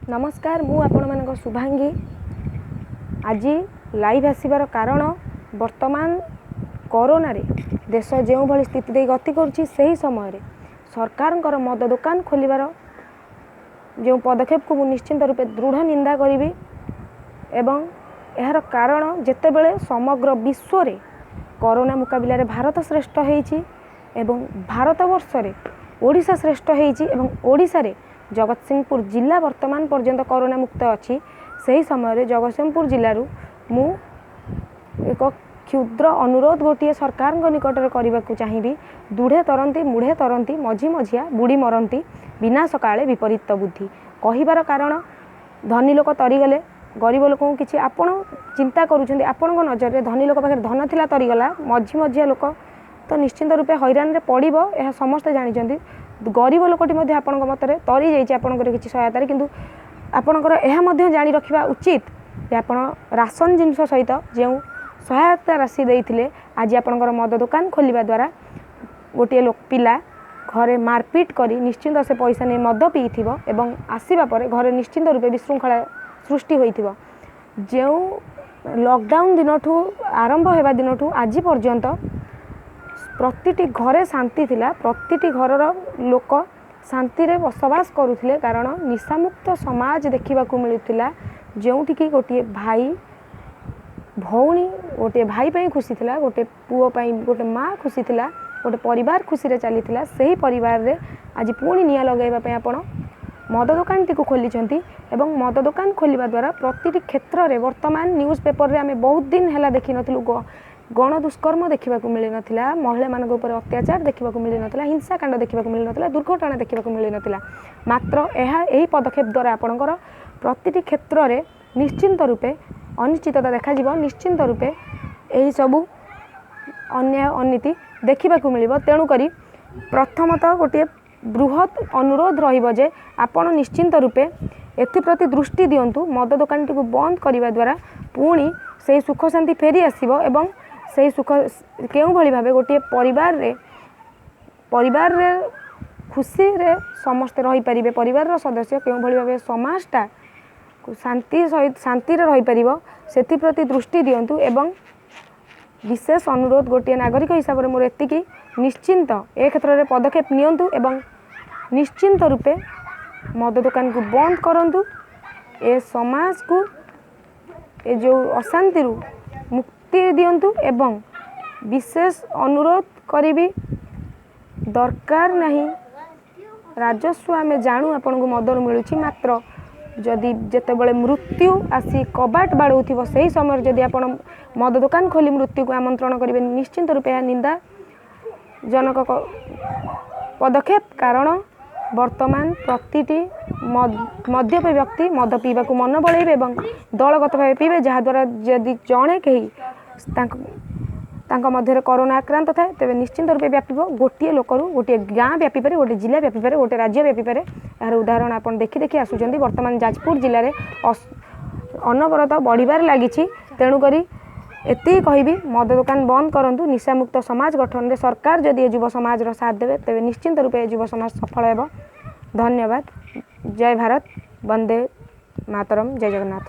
ନମସ୍କାର, ମୁଁ ଆପଣମାନଙ୍କ ଶୁଭାଙ୍ଗୀ। ଆଜି ଲାଇଭ୍ ଆସିବାର କାରଣ, ବର୍ତ୍ତମାନ କରୋନାରେ ଦେଶ ଯେଉଁଭଳି ସ୍ଥିତି ଦେଇ ଗତି କରୁଛି, ସେହି ସମୟରେ ସରକାରଙ୍କର ମଦ ଦୋକାନ ଖୋଲିବାର ଯେଉଁ ପଦକ୍ଷେପକୁ ମୁଁ ନିଶ୍ଚିନ୍ତ ରୂପେ ଦୃଢ଼ ନିନ୍ଦା କରିବି। ଏବଂ ଏହାର କାରଣ, ଯେତେବେଳେ ସମଗ୍ର ବିଶ୍ୱରେ କରୋନା ମୁକାବିଲାରେ ଭାରତ ଶ୍ରେଷ୍ଠ ହେଇଛି ଏବଂ ଭାରତ ବର୍ଷରେ ଓଡ଼ିଶା ଶ୍ରେଷ୍ଠ ହେଇଛି ଏବଂ ଓଡ଼ିଶାରେ ଜଗତସିଂହପୁର ଜିଲ୍ଲା ବର୍ତ୍ତମାନ ପର୍ଯ୍ୟନ୍ତ କରୋନା ମୁକ୍ତ ଅଛି, ସେହି ସମୟରେ ଜଗତସିଂହପୁର ଜିଲ୍ଲାରୁ ମୁଁ ଏକ କ୍ଷୁଦ୍ର ଅନୁରୋଧ ଗୋଟିଏ ସରକାରଙ୍କ ନିକଟରେ କରିବାକୁ ଚାହିଁବି। ଦୁଢ଼େ ତରନ୍ତି ମୁଢ଼େ ତରନ୍ତି, ମଝି ମଝିଆ ବୁଡ଼ି ମରନ୍ତି, ବିନାଶ କାଳେ ବିପରୀତ ବୁଦ୍ଧି। କହିବାର କାରଣ, ଧନୀ ଲୋକ ତରିଗଲେ, ଗରିବ ଲୋକଙ୍କୁ କିଛି ଆପଣ ଚିନ୍ତା କରୁଛନ୍ତି? ଆପଣଙ୍କ ନଜରରେ ଧନୀ ଲୋକ ପାଖରେ ଧନ ଥିଲା, ତରିଗଲା, ମଝି ମଝିଆ ଲୋକ ତ ନିଶ୍ଚିନ୍ତ ରୂପେ ହଇରାଣରେ ପଡ଼ିବ, ଏହା ସମସ୍ତେ ଜାଣିଛନ୍ତି। ଗରିବ ଲୋକଟି ମଧ୍ୟ ଆପଣଙ୍କ ମତରେ ତରି ଯାଇଛି ଆପଣଙ୍କର କିଛି ସହାୟତାରେ। କିନ୍ତୁ ଆପଣଙ୍କର ଏହା ମଧ୍ୟ ଜାଣି ରଖିବା ଉଚିତ ଯେ ଆପଣ ରାସନ ଜିନିଷ ସହିତ ଯେଉଁ ସହାୟତା ରାଶି ଦେଇଥିଲେ, ଆଜି ଆପଣଙ୍କର ମଦ ଦୋକାନ ଖୋଲିବା ଦ୍ୱାରା ଗୋଟିଏ ପିଲା ଘରେ ମାରପିଟ କରି ନିଶ୍ଚିନ୍ତ ସେ ପଇସା ନେଇ ମଦ ପିଇଥିବ ଏବଂ ଆସିବା ପରେ ଘରେ ନିଶ୍ଚିନ୍ତ ରୂପେ ବିଶୃଙ୍ଖଳା ସୃଷ୍ଟି ହୋଇଥିବ। ଯେଉଁ ଲକଡାଉନ୍ ଦିନଠୁ ଆରମ୍ଭ ହେବା ଦିନଠୁ ଆଜି ପର୍ଯ୍ୟନ୍ତ ପ୍ରତିଟି ଘରେ ଶାନ୍ତି ଥିଲା, ପ୍ରତିଟି ଘରର ଲୋକ ଶାନ୍ତିରେ ବସବାସ କରୁଥିଲେ, କାରଣ ନିଶାମୁକ୍ତ ସମାଜ ଦେଖିବାକୁ ମିଳୁଥିଲା, ଯେଉଁଠିକି ଗୋଟିଏ ଭାଇ ଭଉଣୀ ଗୋଟିଏ ଭାଇ ପାଇଁ ଖୁସି ଥିଲା, ଗୋଟେ ପୁଅ ପାଇଁ ଗୋଟେ ମା' ଖୁସି ଥିଲା, ଗୋଟେ ପରିବାର ଖୁସିରେ ଚାଲିଥିଲା। ସେହି ପରିବାରରେ ଆଜି ପୁଣି ନିଆଁ ଲଗାଇବା ପାଇଁ ଆପଣ ମଦ ଦୋକାନଟିକୁ ଖୋଲିଛନ୍ତି। ଏବଂ ମଦ ଦୋକାନ ଖୋଲିବା ଦ୍ୱାରା ପ୍ରତିଟି କ୍ଷେତ୍ରରେ ବର୍ତ୍ତମାନ ନ୍ୟୁଜ୍ ପେପରରେ ଆମେ ବହୁତ ଦିନ ହେଲା ଦେଖିନଥିଲୁ, ଗଣଦୁଷ୍କର୍ମ ଦେଖିବାକୁ ମିଳିନଥିଲା, ମହିଳାମାନଙ୍କ ଉପରେ ଅତ୍ୟାଚାର ଦେଖିବାକୁ ମିଳିନଥିଲା, ହିଂସାକାଣ୍ଡ ଦେଖିବାକୁ ମିଳିନଥିଲା, ଦୁର୍ଘଟଣା ଦେଖିବାକୁ ମିଳିନଥିଲା। ମାତ୍ର ଏହା ଏହି ପଦକ୍ଷେପ ଦ୍ୱାରା ଆପଣଙ୍କର ପ୍ରତିଟି କ୍ଷେତ୍ରରେ ନିଶ୍ଚିନ୍ତ ରୂପେ ଅନିଶ୍ଚିତତା ଦେଖାଯିବ, ନିଶ୍ଚିନ୍ତ ରୂପେ ଏହିସବୁ ଅନ୍ୟାୟ ଅନୀତି ଦେଖିବାକୁ ମିଳିବ। ତେଣୁକରି ପ୍ରଥମତଃ ଗୋଟିଏ ବୃହତ୍ ଅନୁରୋଧ ରହିବ ଯେ ଆପଣ ନିଶ୍ଚିନ୍ତ ରୂପେ ଏଥିପ୍ରତି ଦୃଷ୍ଟି ଦିଅନ୍ତୁ। ମଦ ଦୋକାନଟିକୁ ବନ୍ଦ କରିବା ଦ୍ୱାରା ପୁଣି ସେଇ ସୁଖ ଶାନ୍ତି ଫେରି ଆସିବ ଏବଂ ସେଇ ସୁଖ କେଉଁଭଳି ଭାବେ ଗୋଟିଏ ପରିବାରରେ ଖୁସିରେ ସମସ୍ତେ ରହିପାରିବେ, ପରିବାରର ସଦସ୍ୟ କେଉଁଭଳି ଭାବେ ସମାଜଟା ଶାନ୍ତି ସହିତ ଶାନ୍ତିରେ ରହିପାରିବ, ସେଥିପ୍ରତି ଦୃଷ୍ଟି ଦିଅନ୍ତୁ। ଏବଂ ବିଶେଷ ଅନୁରୋଧ ଗୋଟିଏ ନାଗରିକ ହିସାବରେ ମୋର ଏତିକି, ନିଶ୍ଚିନ୍ତ ଏ କ୍ଷେତ୍ରରେ ପଦକ୍ଷେପ ନିଅନ୍ତୁ ଏବଂ ନିଶ୍ଚିନ୍ତ ରୂପେ ମଦ ଦୋକାନକୁ ବନ୍ଦ କରନ୍ତୁ, ଏ ସମାଜକୁ ଏ ଯେଉଁ ଅଶାନ୍ତିରୁ ମୁକ୍ତି ଦିଅନ୍ତୁ। ଏବଂ ବିଶେଷ ଅନୁରୋଧ କରିବି, ଦରକାର ନାହିଁ ରାଜସ୍ୱ, ଆମେ ଜାଣୁ ଆପଣଙ୍କୁ ମଦରୁ ମିଳୁଛି, ମାତ୍ର ଯଦି ଯେତେବେଳେ ମୃତ୍ୟୁ ଆସି କବାଟ ବାଡ଼ଉଥିବ, ସେହି ସମୟରେ ଯଦି ଆପଣ ମଦ ଦୋକାନ ଖୋଲି ମୃତ୍ୟୁକୁ ଆମନ୍ତ୍ରଣ କରିବେ, ନିଶ୍ଚିନ୍ତ ରୂପେ ଏହା ନିନ୍ଦା ଜନକ ପଦକ୍ଷେପ। କାରଣ ବର୍ତ୍ତମାନ ପ୍ରତିଟି ମଦ୍ୟପ ବ୍ୟକ୍ତି ମଦ ପିଇବାକୁ ମନ ବଳେଇବେ ଏବଂ ଦଳଗତ ଭାବେ ପିଇବେ, ଯାହାଦ୍ୱାରା ଯଦି ଜଣେ କେହି ତାଙ୍କ ମଧ୍ୟରେ କରୋନା ଆକ୍ରାନ୍ତ ଥାଏ, ତେବେ ନିଶ୍ଚିନ୍ତ ରୂପେ ବ୍ୟାପିବ। ଗୋଟିଏ ଲୋକରୁ ଗୋଟିଏ ଗାଁ ବ୍ୟାପିପାରେ, ଗୋଟିଏ ଜିଲ୍ଲା ବ୍ୟାପିପାରେ, ଗୋଟିଏ ରାଜ୍ୟ ବ୍ୟାପିପାରେ। ଏହାର ଉଦାହରଣ ଆପଣ ଦେଖି ଦେଖି ଆସୁଛନ୍ତି। ବର୍ତ୍ତମାନ ଯାଜପୁର ଜିଲ୍ଲାରେ ଅନବରତ ବଢ଼ିବାରେ ଲାଗିଛି। ତେଣୁକରି ଏତିକି କହିବି, ମଦ ଦୋକାନ ବନ୍ଦ କରନ୍ତୁ। ନିଶାମୁକ୍ତ ସମାଜ ଗଠନରେ ସରକାର ଯଦି ଏ ଯୁବ ସମାଜର ସାଥ ଦେବେ, ତେବେ ନିଶ୍ଚିନ୍ତ ରୂପେ ଏ ଯୁବ ସମାଜ ସଫଳ ହେବ। ଧନ୍ୟବାଦ। ଜୟ ଭାରତ, ବନ୍ଦେ ମାତରମ୍, ଜୟ ଜଗନ୍ନାଥ।